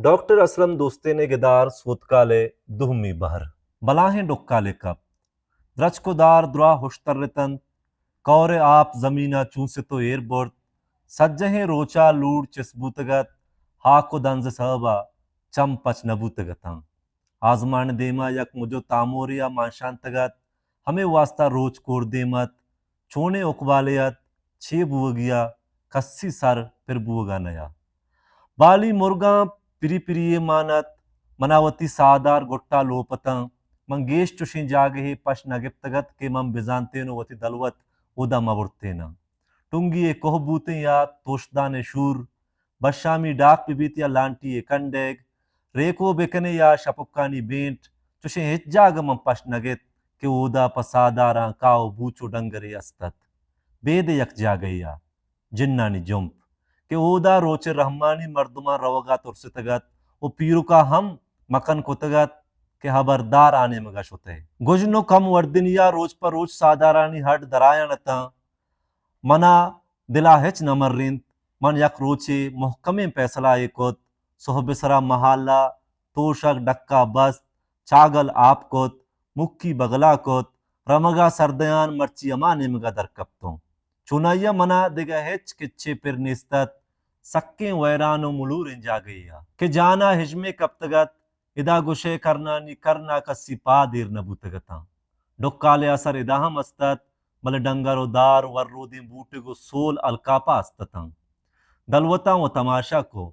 ڈاکٹر اسلم دوستین ءِ گدار سوتکال ءِ دومی بہر۔ بلاہیں ڈکالے کپت۔ درچک ءُ دار دراہ ہشتر اتنت۔ کور ءِ آپ زمین ءَ چونست ءُ ایر برت۔ سجہیں روچ ءَ لوڑ چست بوتگ ات۔ ہاک ءُ دنز ءِ سہب ءَ چم پچ نہ بوتگ اتاں۔ آزمان ءِ دیما یک مجو تامورے ءَ مانشانتگ ات۔ ہمے واستا روچ کور دیم ات۔ چونیں اقبالے ات، چے بوگی ءَ کسی سر پر بوگا نیا۔ بالی مرگاں پری پری مان ات۔ منا وتی ساہدار گٹا لوپ اتاں۔ من گیش چوشیں جاگہے پش نہ گپتگ ات کہ من بزانتین ءُ وتی دلوت اودا مہ برتیناں۔ ٹنگی ءِ کوہ بوتیں یا توشدان ءِ شور، بشامی ڈاک بہ بیت یا لانٹی ءِ کنڈیگ، ریکو بہ کنے یا شپکانی بینٹ، چوشیں ہچ جاگہ من پشت نہ گپت کہ اودا پہ ساہداراں کاہ ءُ بوچ ءُ ڈنگرے است ات۔ بید ءِ یک جاگہے ءَ جنانی جمپ کہ اودا روچ ءِ رحمانی مردماں روگا ترستگ ات ءُ پیرکا ہم مکن کتگ ات کہ ہبردار آ نیمگا شتئے۔ گژن ءُ کم وردنی ءَ روچ پہ روچ ساہدارانی ہڈ درایان اتاں۔ منا دلا ہچ نہ مرینت۔ من یک روچے مہکمیں پیسلہ یے کت۔ سہب ءِ سرا مہالا، توشگ ڈکا بست، چاگل آپ کت، مکی بگلا کت، رمگا سردیان مرچی ہما نیمگا در کپتوں۔ چونائیا منا دگہ ہچ کچے پر نیست ات۔ سکیں ویران ءُ ملوریں جاگہے ءَ کہ جانا ہژمے کپتگ ات۔ ادا گوشئے کرنانی کرنا کسی پاد ایر نہ بوتگ اتاں۔ ڈکالے ءِ اثر ادا ہم است ات، بلے ڈنگر ءُ دار ءُ ورودیں بوٹگ ءُ سول الکاپا است اتاں۔ دلوتاں ءُ تماشا کو۔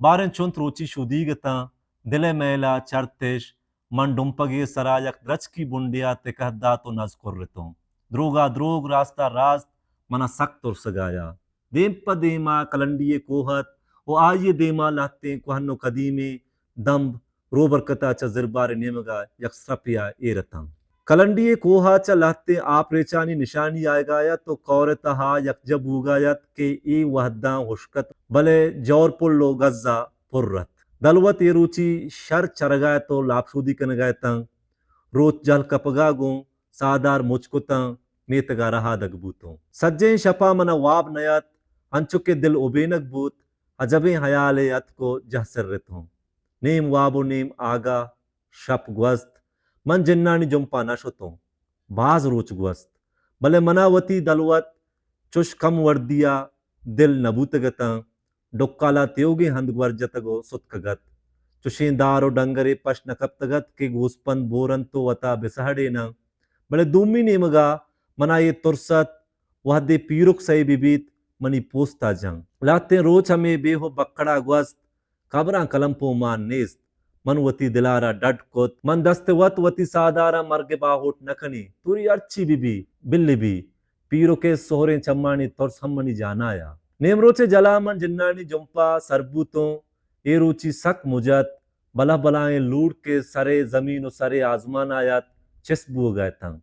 باریں چنت روچی شودیگ اتاں۔ دل ءِ میل ءَ چرتش، من ڈمپگے ءِ سرا یک درچکی بنڈے ءَ تکہ دات ءُ نز کرتوں۔ دروگا دروگ، راستا راست، منا سک ترسگ آیا۔ دیم پہ دیما کلنڈی ءِ کوہ ات ءُ آئی ءِ دیما لہتیں کوہن ءُ قدیمیں دمب روبرکت ءَ چہ زربار ءِ نیمگ ءَ یک سرپے ءَ ایر اتاں۔ کلنڈی ءِ کوہ ءَ چہ لہتیں آپ ریچانی نشانی آیگ ءَ ات ءُ کور ءِ تہا یکجہ بوگ ءَ ات کہ اے وہداں ہشک ات، بلے جور پل ءُ گز ءَ پر ات۔ دلوت اے روچی شر چرگ ءَ ات ءُ لاپشودی کنگ ءَ اتاں۔ روچ جہل کپگ ءَ گوں ساہدار مچ کتاں، میتگ ءَ رہادگ بوتوں۔ سجہیں شپ ءَ من ءَ واب نیات، انچو کہ دل ابینگ بوت، عجبیں ہیالے اتک ءُ جہ سرتوں۔ نیم واب ءُ نیم آگاہ، شپ گوست۔ من جنانی جمپ ءَ نہ شتوں۔ باز روچ گوست، بلے من ءَ وتی دلوت چش کم وردی ءَ دل نہ بوتگ اتاں۔ ڈکال ءَ تیوگیں ہند گور جتگ ءُ ستکگ ات۔ چشیں دار ءُ ڈنگرے پشت نہ کپتگ ات کہ گوسپند بورنت ءُ وتا بسہڑیناں۔ بلے دومی نیمگ ءَ من ءَ اے ترس ات، وہدے پیرک سہی بہ بیت، منی پوست ءَ جنگ۔ لہتیں روچ ہمے بیہو بکڑ ءَ گوست۔ قبراں کلمپو مان نیست۔ من وتی دل ءَ را ڈڈ کت۔ من دست وت وتی ساہداراں مرگ ءِ باہوٹ نہ کنی۔ توری ہرچی بہ بی، بلی بی۔ پیرک ءِ سہریں چمانی ترس ہم منی جان ءَ آیا۔ نیمروچ ءِ جل ءَ من جنانی جمپ ءَ سر بوتوں۔ اے روچی سک مجت، بلہ بلاہیں لوڑ کہ سر ءِ زمین ءُ سر ءِ آزمان ءَ ات، چست بوگ ءَ اتاں۔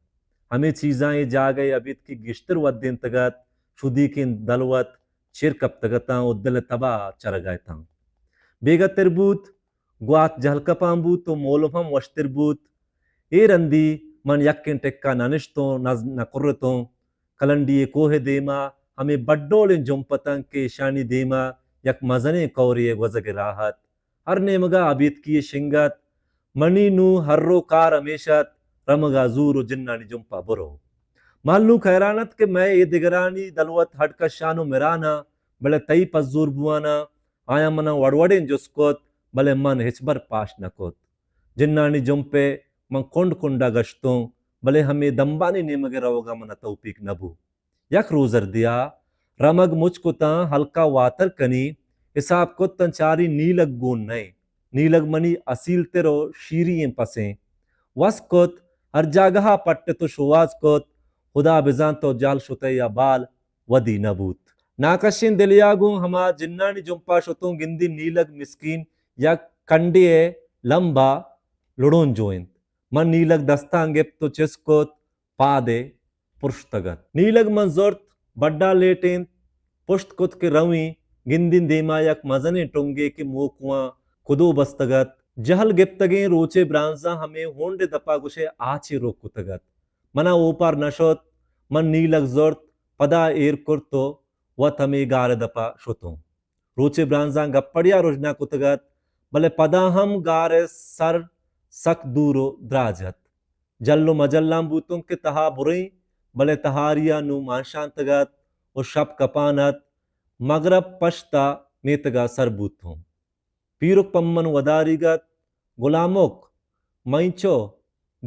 ہمے چیزاں اے جاگہ ءِ ابیتکی گیشتر ودینتگ ات، شدیکیں دلوت چیر کپتگ اتاں ءُ دل ءِ تب ءَ چرگ ءَ اتاں۔ بیگہ تر بوت، گوات جہل کپان بوت ءُ مولم ہم وشتر بوت۔ اے رندی من یکیں ٹک ءَ نہ نشتوں، نز نہ کرتوں۔ کلنڈی ءِ کوہ ءِ دیما ہمے بڈولیں جمپ اتاں کہ ایشانی دیما یک مزنیں کورے ءِ گوزگ ءِ راہ ات۔ ہر نیمگ ءَ ابیتکی ءِ شنگ ات۔ منی نوں ہر رو کار ہمیش ات، رمگ ءَ زور ءُ جنانی جمپ ءَ برو۔ مہلوک حیران ات کہ مئے اے دگرانی دلوت ہڈ کشان ءُ مران ءَ، بلے تئی پزور بوان ءَ۔ آیاں من ءَ وڑ وڑیں جست کت، بلے من ہچبر پاش نہ کت۔ جنانی جمپ ءَ من کنڈ کنڈ ءَ گشتوں، بلے ہمے دمبانی نیمگ ءَ روگ ءَ من ءَ توپیک نہ بو۔ یک روزردے ءَ رمگ مچ کتاں، ہلک ءَ واتر کنی، حساب کت تاں چاری نیلگ گون نئے۔ نیلگ منی اصیل تر ءُ شیری ئیں پسیں۔ وس کت، ہر جاگہ ءَ پٹت ءُ شوہاز کت، ہدا بزانت تو جہل شتئے یا بال ودی نہ بوت۔ ناکشیں دلے ءَ گوں ہما جنانی جمپ ءَ شتوں، گندی نیلگ مسکین یک کنڈے ءِ لمب ءَ لڑونجو انت۔ من نیلگ دستاں گپت ءُ چست کت، پاد ءَ پرشتگ ات۔ نیلگ من زرت، بڈا لیٹینت، پشت کت کہ رویں، گندیں دیما یک مزنیں ٹنگے کہ موکواں کدو بستگ ات۔ جہل گپتگیں روچے برانزاں ہمے ہونڈ ءِ دپ ءَ گوشئے آچے روک کتگ ات۔ من ءَ اوپار نہ شت، من نیلگ زرت، پدا ایر کرت ءُ وت ہمے گار ءِ دپ ءَ شتوں۔ روچے برانزاں گپڑے ءَ رژنا کتگ ات، بلے پدا ہم گار ءِ سر سک دور ءُ دراج ات۔ جل ءُ مجلاں بوتوں کہ تہا بریں، بلے تہاری ءَ نوں مانشانتگ ات ءُ شپ کپان ات۔ مگرب پشت ءَ میتگ ءَ سر بوتوں۔ پیرک پہ من وداریگ ات، گلامک، من اینچو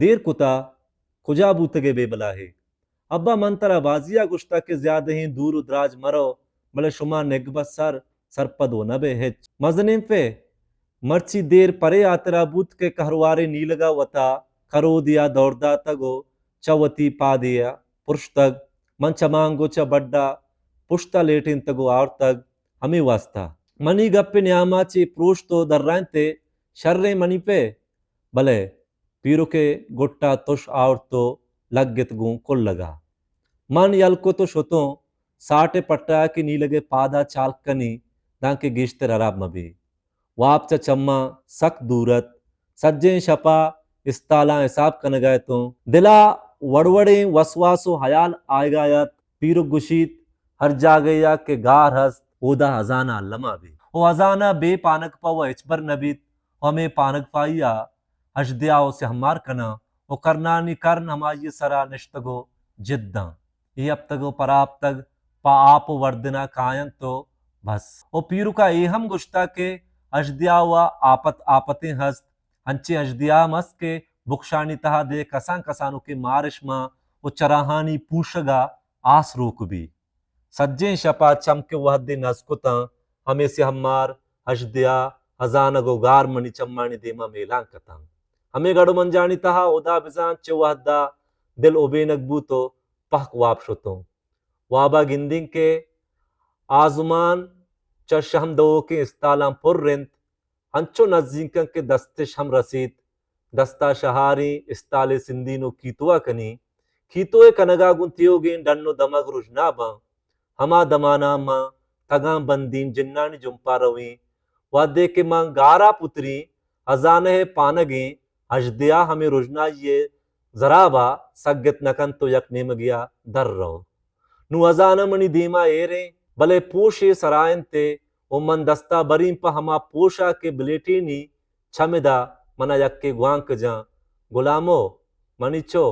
دیر کتا، کجا بوتگ ئے بے بلاہے؟ ابا، من ترا بازی ءَ گوشتگ کہ زیادہیں دور ءُ دراج مرو، بلے شما نگبہ سر سرپد ءُ نہ بئے ہچ۔ مزنیں پہ مرچی دیر پرے ہاترا بوت کہ کہرواریں نیلگ ءَ وتا کرودے ءَ دور داتگ ءُ چہ وتی پادے ءَ پرشتگ۔ من چمانگ ءُ چہ بڈ ءَ پشت ءَ لیٹینتگ ءُ آورتگ۔ ہمے واستا منی گپ ءِ نیام ءَ چے پروشت ءُ درائینت ئے، شریں منی پہ، بلے پیرک ءِ گٹ ءَ تش آورت ءُ لگت گوں کلگ ءَ۔ من یل کت ءُ شتوں ساٹ ءِ پٹ ءَ کہ نیلگ ءِ پاد ءَ چالک کنی، دانکہ گیشتر ہراب مہ بی۔ واب چہ چماں سک دور ات۔ سجہیں شپ ءَ استالاں حساب کنگ ءَ اتوں۔ دل ءَ وڑ وڑیں وسواس ءُ ہیال آیگ ءَ ات۔ پیرک گوشیت، ہر جاگہے ءَ کہ گار ہست، اودا ہزانہ الما بیت۔ ءُ ہزانہ بے پانگ پہ وَ ہچبر نہ بیت۔ ءُ ہمے پانگ پائی ءَ ہژدیا ءُ سیاہمار کناں ءُ کرنانی کرن ہمائی ءِ سرا نشتگ ءُ جداں۔ اے ہپتگ ءُ پراہپتگ پہ آپ ءُ وردن ءَ کاینت ءُ بس۔ ءُ پیرک ءَ اے ہم گوشتگ کہ ہژدیا ءَ آپت آپتیں ہست، انچیں ہژدیا ہم ہست کہ بکشانی تہا دے کسان کسانوکیں مارشماں ءُ چراہانی پوشگ ءَ آس روک بی۔ سجہیں شپ ءَ چم کہ وہدے نز کتاں، ہمے سیاہمار، ہژدیا، ہزانگ ءُ گار منی چمانی دیما میلانک اتاں۔ ہمے گڑ ءُ منجانی تہا ہدا بزانت چہ وہد ءَ دل ابینگ بوت ءُ پہک واب شتوں۔ واب ءَ گندیں کہ آزمان چہ شہم دئوکیں استالاں پر انت، انچو نزیکاں کہ دستش ہم رسیت۔ دست ءَ شہاریں، استالے سندین ءُ کیتو ءَ کنیں۔ کیتو ءِ کنگ ءَ گوں تیوگیں ڈن ءُ دمگ رژنا باں۔ ہما دمان ءَ ما تگاں بندیں جنانی جمپ ءَ رویں۔ وہدے کہ ما گار ءَ پتریں، ہزانہ ءِ پانگیں ہژدیا ہمے رژنائی ءِ زراب ءَ سگت نہ کنت ءُ یک نیمگے ءَ در رو۔ نوں ہزانہ منی دیما ایریں، بلے پوشے سرا انت ءُ من دستا بریں پہ ہما پوشا کہ بلیٹینی چمدا منا یکے گوانک جاں، گلامو، منی چو،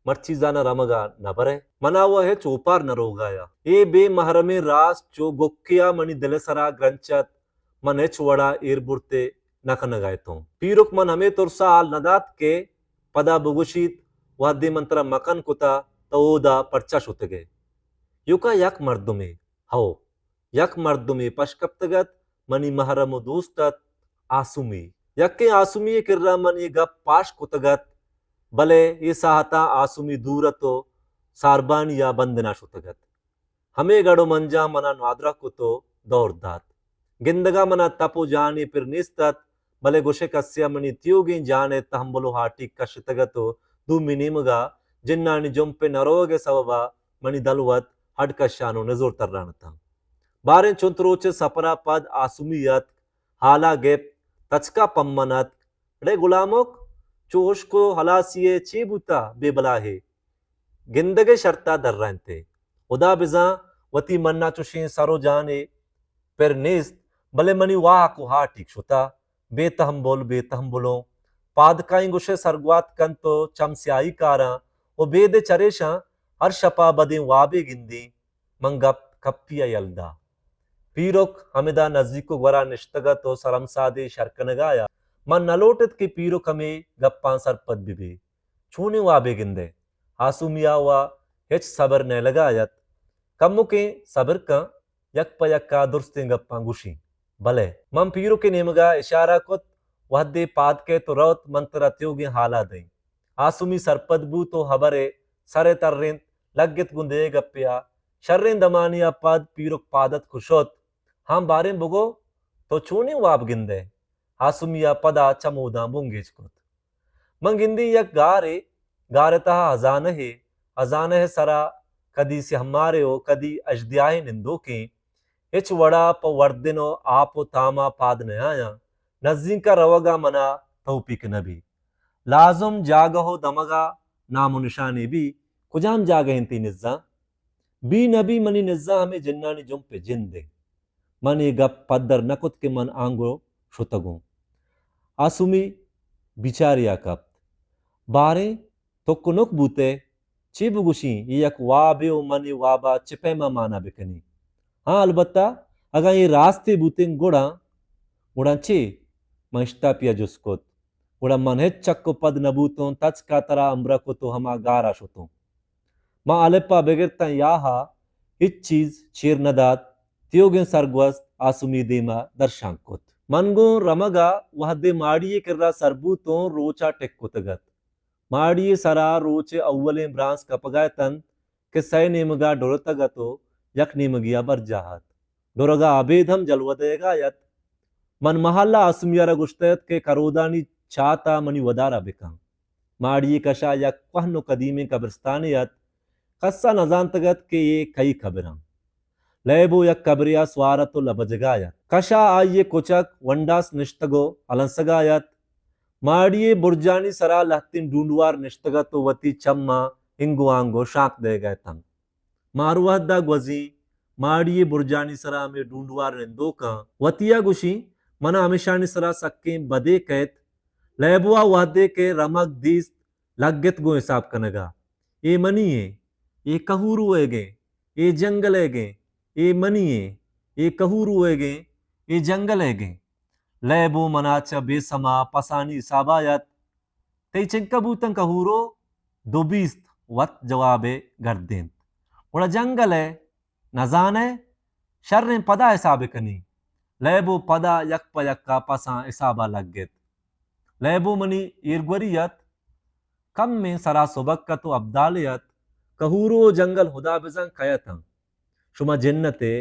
مرچی زاناں رمگا نہ برئے؟ منا و ہچ اوپار نہ روگایا۔ اے بے محرمیں راز چو گکیا منی دل سرا گرنچ ات۔ من ہچ وڑا ایر برتے نہ کنگا اتوں۔ پیرک من ہمے ترسا حال نہ دات کہ پدا بگوشیت، وہدے من ترا مکن کتا، تو اودا پرچا شتگئے؟ یکا یک مردمے، ہئو، یک مردمے پش کپتگ ات، منی محرم و دوست ات، آسومی۔ یکیں آسومی ء کرا من اے گپ پاش کتگ ات، بلے اے ساہتاں آسومی دور ات و ساربانی ء بندنا شتگ ات۔ ہمے گڑ و منجاں منا نادراہ کت و دور دات۔ گندگا منا تپ و جانے پر نیست ات، بلے گوشئے کسے ء منی تیوگیں جان ء تہمبل و ہاٹیگ کشتگ ات و دومی نیمگا جنانی جمپ ء نہ روگ ء سببا منی دلوت ہڈ کشان و نزور تران اتاں۔ باریں چنت روچ ء سپرا پد آسومی اتک، ہالا گپت، تچکا پمن اتک، اڑے گلامک، چو ہشک و ہلاسی ء چے بوتا بے بلاہے؟ گندگ ء شرطا درائینتے۔ ہدا بزاں وتی منا چوشیں سر و جانے پر نیست، بلے منی واہک و ہاٹیگ شتا، بے تہمبل، بے تہمبلوں۔ پادکائیں گوشئے سرگوات کنت و چم سیاہی کاراں و بیدے چریشاں ہر شپا بدیں وابے گندیں۔ من گپ کپی ء یل دا۔ پیرک ہمدا نزیک و گورا نشتگ ات و سرمسادے شر کنگا ات۔ من نہ لوٹت کہ پیرک ہمے گپاں سرپد بہ بی۔ چونیں وابے گندئے؟ آسومیا و ہچ صبر نیلگا ات۔ کمکیں صبر کن، یک پہ یکا درستیں گپاں گوشیں۔ بلے من پیرک ء نیمگا اشارہ کت، وہدے پاد کئیت و روت، من ترا تیوگیں ہالا دئیں۔ آسومی سرپد بوت و ہبر ء سر ء ترینت، لگت گوں دگہ گپے ء۔ شریں دمانے ء پد پیرک پاد اتک و شت۔ ہاں باریں بگو، تو چونیں واب گندئے؟ آسومی ء پدا چموداں بنگیج کت۔ من گندیں یک گارے، گار ء تہا ہزانہے، ہزانہ ء سرا کدی سیہمارے و کدی اژدیاہے نندوکیں۔ ہچ وڑا پہ وردن و آپ و تاما پاد نیایاں۔ نزینکا روگا منا توپیک نبی۔ لازم جاگہ و دمگا نام و نشانے بی، کجام جاگہ انت تئی نزاں؟ بی نہ بی منی نزاں ہمے جنانی جمپ ء جند انت۔ من اے گپ پدر نہ کت کہ من آنگو شتگوں۔ آسومی بیچاریا کپت۔ باریں، تو کنک بوتے، چے بگوشیں، اے یک وابے و من اے وابا چہ پیما مانا بکنیں؟ ہاں، البتہ اگاں اے راستے بوتیں گڑا، گڑا چے؟ من اشتاپیا جست کت۔ گڑا من ہچ چک و پد نہ بوتوں، تچکا ترا ہمراہ کت و ہما گارا شتوں۔ ما الپا بگر تاں یاہا ہچ چیز چیر نہ دات۔ تیوگیں سرگوست آسومی دیما درشان کت۔ من گوں رمگا وہدے ماڑی ء کرا سر بوتوں، روچا ٹک کتگ ات۔ ماڑی ء سرا روچ ء اولیں برانز کپگا اتنت کہ سئے نیمگا ڈرتگ ات و یک نیمگیا برجاہ ات۔ ڈرگا ابید ہم جلوہ دئیگا ات۔ من محلہ آسومی ء را گوشتگ ات کہ کرودانی چاتا منی ودارا بکن۔ ماڑی ء کشا یک کوہن و قدیمیں قبرستانے ات۔ کسا نزانتگ ات کہ اے کئی قبر انت۔ لیبو یک قبرے ء سوار ات و لبجگا ات۔ کشا آئی ء کچک ونڈاس نشتگ و ہلنسگا ات۔ ماڑی ء برجانی سرا لہتیں ڈونڈوار نشتگ ات و وتی چماں انگو آنگو شانک دئیگا اتنت۔ ما ہر وہدا گوزیں ماڑی ء برجانی سرا ہمے ڈونڈوار نندوکاں وتیا گوشیں، منا ہمیشانی سرا سکیں بدے کئیت۔ لیبوا وہدے کہ رمگ دیست، لگت گوں حساب کنگا۔ اے منی ایں، اے کہورو ئیگیں، اے جنگل ئیگیں، اے منی ایں، اے کہورو ئیگیں، اے جنگل ئیگیں۔ لیبو منا چہ بے سما پسانی حسابا یت۔ تئی چنکہ بوتن کہورو؟ دو بیست، وت جوابے گردینت۔ گڑا جنگل ئے؟ نزانئے؟ شریں، پدا حساب کنیں۔ لیبو پدا یک پہ یکا پساں حسابا لگت۔ لیبو منی ایرگوری ات، کمیں سرا سبک ات و ابدالے ات۔ کہورو و جنگل ہدا بزان کئے اتاں۔ شما جن اتے،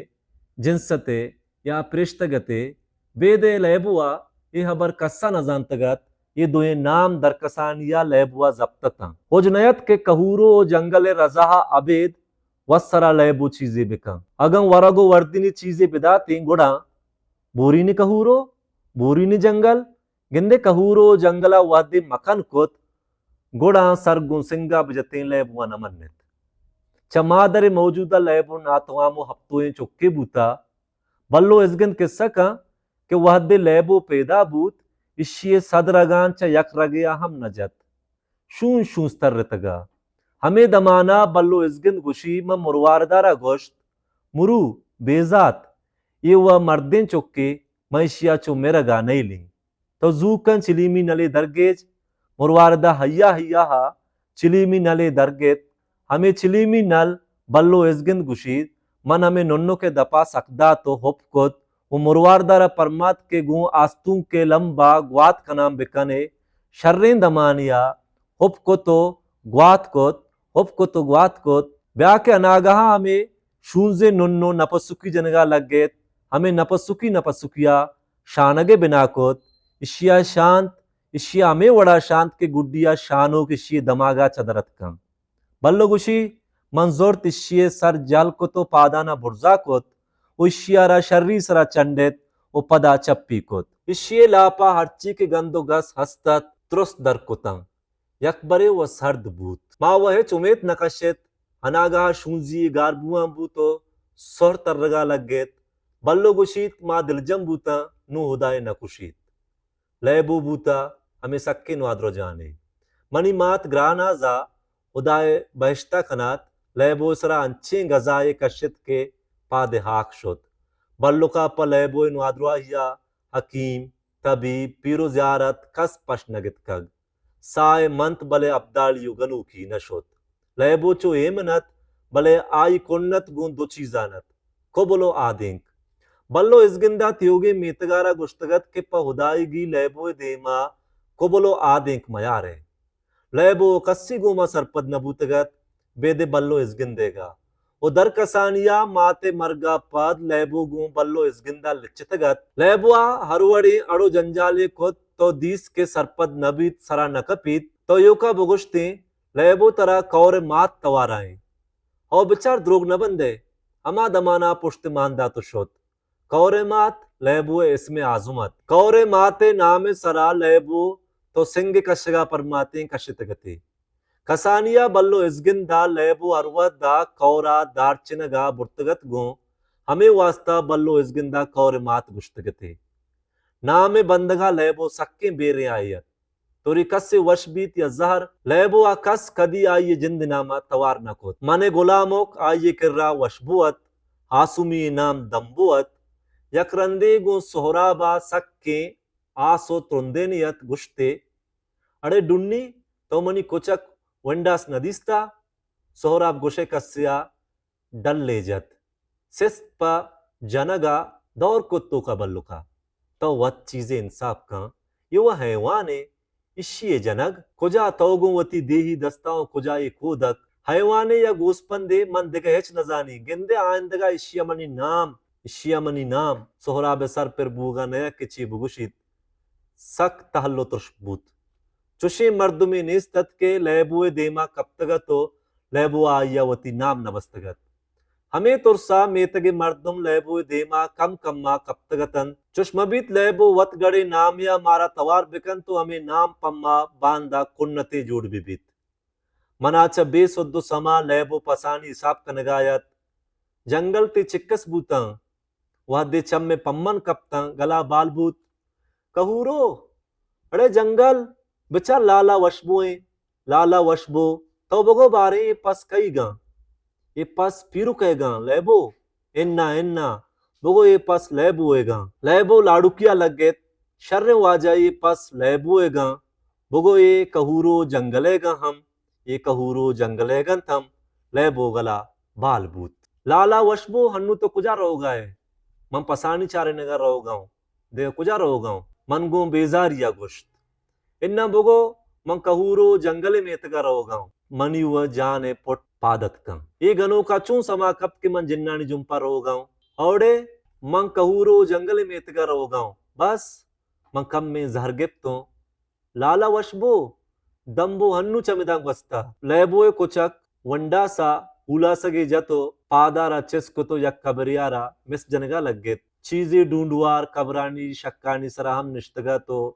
جنس اتے یا پرشتگ اتے، بیدے لیبوا اے ہبر کسا نزانتگ ات، اے دوئیں نام درکسانیا لیبوا زپت اتاں۔ ہج نیت کہ کہورو و جنگل رضاہا ابید وت سرا لیبو چیزے بکن۔ اگن ورگ و وردنی چیزے بداتیں گڑا بورینی کہورو، بورینی جنگل، گندے کہورو جنگلا وہدے مکن کت، گڑا سر گوں سنگا بجتیں لیبوا نہ منت۔ چہ مادر موجودا لیبو ناتوام و ہپتوئیں چکے بوتا۔ بلو ازگند کسہ کن کہ وہدے لیبو پیدا بوت، اشی صد رگان چہ یک رگیا ہم نہ جت۔ شونز شونز ترتگا۔ ہمے دمانا بلو ازگند گوشی، من مرواردارا گوشت، مرو، بے زات، اے و مردیں چکے، من اشیا چو مرگا نیلیں۔ تو زوکن چلیمی نلے درگیج۔ مرواردہ ہیا ہیا ہا چلیمی نلے درگت۔ ہمے چلیمی نل بلو ازگند گوشیت، من ہمے ننکے دپا سک دات و ہپ کت و مرواردارا پرمات کہ گوں آستونکے لمبا گوات کنان بکنے۔ شریں دمانیا ہپ کت و گوات کت، ہپ کت و گوات کت، بیا کہ اناگہا ہمے شونزیں ننو نپسکی جنگا لگت، ہمے نپسکی نپسکیا شانگے بنا کت، اشیا شانت، اشیا ہمے وڑا شانت کہ گڈیا شانوک اشی دماگا چدر اتکن۔ بلو گوشی، من زرت اشی سر جہل کت و پادانا برزا کت و اشیا را شری سرا چنڈت و پدا چپی کت۔ اشی لاپا ہرچی کہ گند و گس ہست ات، درست در کتن۔ یکبرے و سرد بوت۔ ما و ہچ امیت نہ کشت۔ اناگاہ شونزی گار بوان بوت و سہر ترگا لگت۔ بلو گوشیت، ما دلجم بوتاں، نوں ہدائے نہ کشیت۔ لیبو بوتا ہمے سکیں نوادرجانے۔ منی مات گرانازا ہدائے بہشتا کنات۔ لیبو سرا انچیں گزائے کشت کہ پاد ہاک شت۔ بلکا پہ لیبو نوادراہیا حکیم، طبیب، پیر و زیارت کس پشت نہ گتکگ۔ ساہ ء منت بلے ابدالی و گنوکی نہ شت۔ لیبو چو ایمن ات، بلے آئی کنت گوں دو چیزان ات، کبل و آدینک۔ بلو ازگندا تیوگیں میتگارا گوشتگ ات کہ پہ ہدائیگی لیبو ء دیما کبل و آدینک میارئے۔ لیبو و کسی گوما سرپد نہ بوتگ ات، بیدے بلو ازگندیگا۔ و درکسانیا مات ء مرگا پد لیبو گوں بلو ازگندا لچتگ ات۔ لیبوا ہر وڑیں اڑ و جنجالے کت تو دیست کہ سرپد نہ بیت، سرا نہ کپیت۔ تو ایوکا بگوشتیں، لیبو ترا کور ء مات توارا ایں۔ ہو بچار دروگ نہ بندئے، ہما دمانا پشت مان دات و شت۔ کور ء مات لیبو ء اسم اعظم ات۔ کور ء مات ء نام ء سرا لیبو تو سنگ کشگا پرماتیں کشتگ اتے۔ کسانیا بلو ازگندا لیبو ہر وہدا کورا دارچنگا برتگ ات گوں ہمے واستا بلو ازگندا کور ء مات گوشتگ اتے۔ نام ءِ بندگ ءَ لیبو سکیں بیریں آئی ات۔ توری کسے وش بیت یا زہر، لیبو ءَ کس کدی آئی ءِ جند ءِ نام ءَ توار نہ کت۔ من ءِ گلامک آئی ءِ کرا وشبو ات، آسومی ءِ نام دمبو ات۔ یک رندے گوں سہراب ءَ سکیں آس ءُ ترندینے ات، گوشت ئے، اڑے ڈنی، تو منی کچک ونڈاس نہ دیستا؟ سہراب گوش ئے کسے ءَ ڈلے جت۔ سست پہ جنگ ءَ دور کت توک ءَ بلک ءَ۔ تو وت چیزے انصاف کن، اے وَ حیوانے، اشی ءِ جنگ کجا؟ تو گوں وتی دیہی دستاں ءُ کجا اے کودک؟ حیوانے یا گوسپندے، من دگہ ہچ نزانی۔ گندے آئندگ ءَ اشی ءَ منی نام، اشی ءَ منی نام۔ سہراب ءِ سر پر بوگ ءَ نہ ات کہ چے بگوشیت۔ سک تہل ءُ ترشک بوت۔ چشیں مردمے نیست ات کہ لیبو ءِ دیما کپتگ ات ءُ لیبو ءَ آئی ءَ وتی نام نہ بستگ ات۔ ہمے ترس ءَ میتگ ءِ مردم لیبو ءِ دیما کم کم ءَ کپتگ اتنت۔ چش مہ بیت لیبو وت گڑے نامے ءَ مارا توار بکنت ءُ ہمے نام پما باندا کنتے جوڑ بہ بیت۔ منا چہ بے سد ءُ سما لیبو پسانی حساب کنگا ات۔ جنگل تئی چکس بوتاں؟ وہدے چم ءِ پمن کپتاں، گلا بال بوت۔ کہورو، اڑے جنگل، بچار لالا وشبو ایں۔ لالا وشبو، تو بگو باریں اے پس کئیگاں؟ اے پس پیرک ئیگاں، لیبو؟ انا، انا، بگو اے پس لیبو ئیگاں۔ لیبو لاڑکیا لگت، شریں واجہ، اے پس لیبو ئیگاں، بگو اے کہورو جنگل ئیگاں ہم، اے کہورو جنگل ئیگنت ہم۔ لیبو گلا بال بوت۔ لالا وشبو، ہنو تو کجا روگا ئے؟ من پسانی چارینگا روگاؤں۔ دگہ کجا روگاؤں؟ من گوں بیزاریا گوشت۔ اناں بگو، من کہورو جنگل ءِ میتگا روگاؤں۔ منی و جان ءِ پٹ پاد اتکاں۔ اے گنوکا چون سما کپت کہ من جنانی جمپا روگاؤں؟ اوڑے من کہورو جنگل ءِ میتگا روگاؤں۔ بس، من کمیں زہر گپتوں۔ لالا وشبو، دمبو ہنو چمداں گوستا۔ لیبو ءِ کچک ونڈاسا ہولاسگے جت ءُ پادارا چست کت ءُ یک کبریارا مس جنگا لگت۔ چیزے ڈونڈوار کبرانی شکانی سرا ہم نشتگ ات ءُ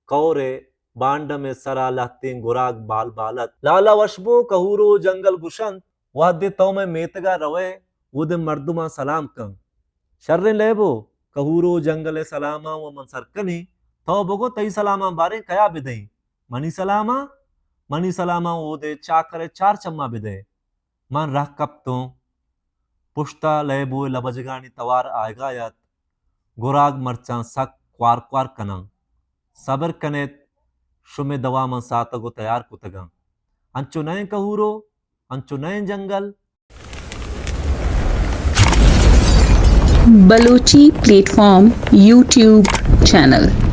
کور ءِ بانڈم ءِ سرا لہتیں گراگ بال بال ات۔ لالا وشبو، کہورو جنگل گوشنت، وہدے تو مئے میتگا روئے، اودے مردماں سلام کن۔ شریں لیبو، کہورو جنگل ءِ سلاماں و من سر کنیں۔ تو بگو تئی سلاماں باریں کیا بدئیں؟ منی سلاماں؟ منی سلاماں اودے چاکر ءِ چار چماں بدئے۔ من رہ کپتوں۔ پشتا لیبو ءِ لبجگانی توار آیگا ات۔ گراگ مرچاں سک کوار کوار کناں۔ صبر کنیت، شمے دوا من ساتگ ءُ تیار کتگاں۔ انچو نہ ایں کہورو؟ انچو نہ ایں جنگل؟ Balochi plate form YouTube channel.